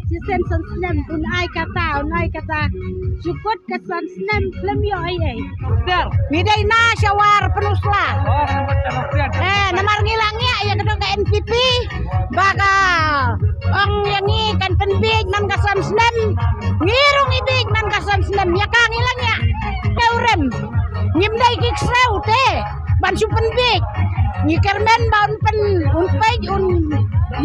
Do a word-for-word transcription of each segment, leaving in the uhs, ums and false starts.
Shisien san snem un ai kata, un ai kata. Jukut ka san snem khlem ïoh ei ei. Ngi dei na sha War Pynusla. Eh, namar ngi la ngiah ïa ka dong ka N P P ba ka ong ïa ngi kan pynbiej man ka san snem. Ngi ruh ngi biej man ka san snem, ïa ka ngi la ngiah. Te u rem. Ngim dei ki ksew te ban shu pynbiej. Ngi kyrmen ba un pyn, un peit, un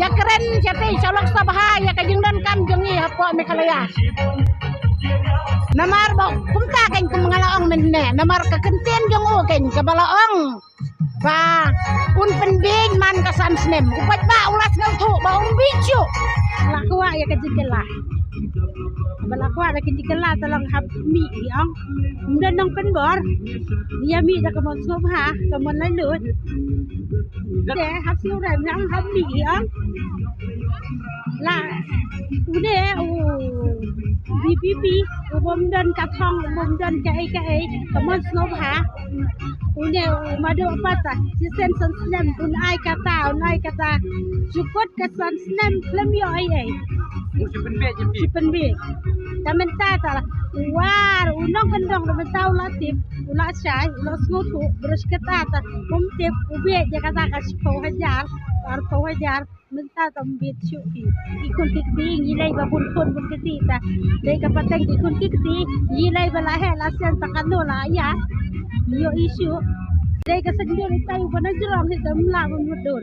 ïakren shatei sha Lok Sabha ïa ka jingdonkam jong ngi hapoh Meghalaya. Namar ba kumta kein kum nga la ong mynne, namar ka kyntien jong u kein kaba la ong ba un pynbiej man ka san snem. U paidbah u la sngewthuh ba um biej shuh. La kwah ïa ka jingkylla. Ba la kwah da ka jingkylla, te long hap mih hi ong. Ym don nongpynbor. Ïa mih da ka mon sngewbha, ka mon laitluid. Te hap sngewrem hi ong, hap mih hi ong. La une u V P P, u bym don ka thong, u bym don kaei kaei, ka mon sngewbha. Une u Madoh pat, shisien san snem un ai kata, un ai kata. Jukut ka san snem khlem ïoh ei ei. Shu pynbiej. Te mynta ta la, u War, u nongkyndong ruh mynta u la tip, u la shai, u la sngewthuh. Briew kata ta um tip, u biej ïa kata ka shiphew hajar, arphew hajar. Mynta tam bit shuh phi. Ki khun ki kti ngi lei ba bun khun bun kti ta. Dei ka pateng ki khun ki kti ngi lei ba la heh la sien ta kano la ïa. Ïoh i shuh. Dei ka seng dur ita u ba na jrong hi tam la bun dur.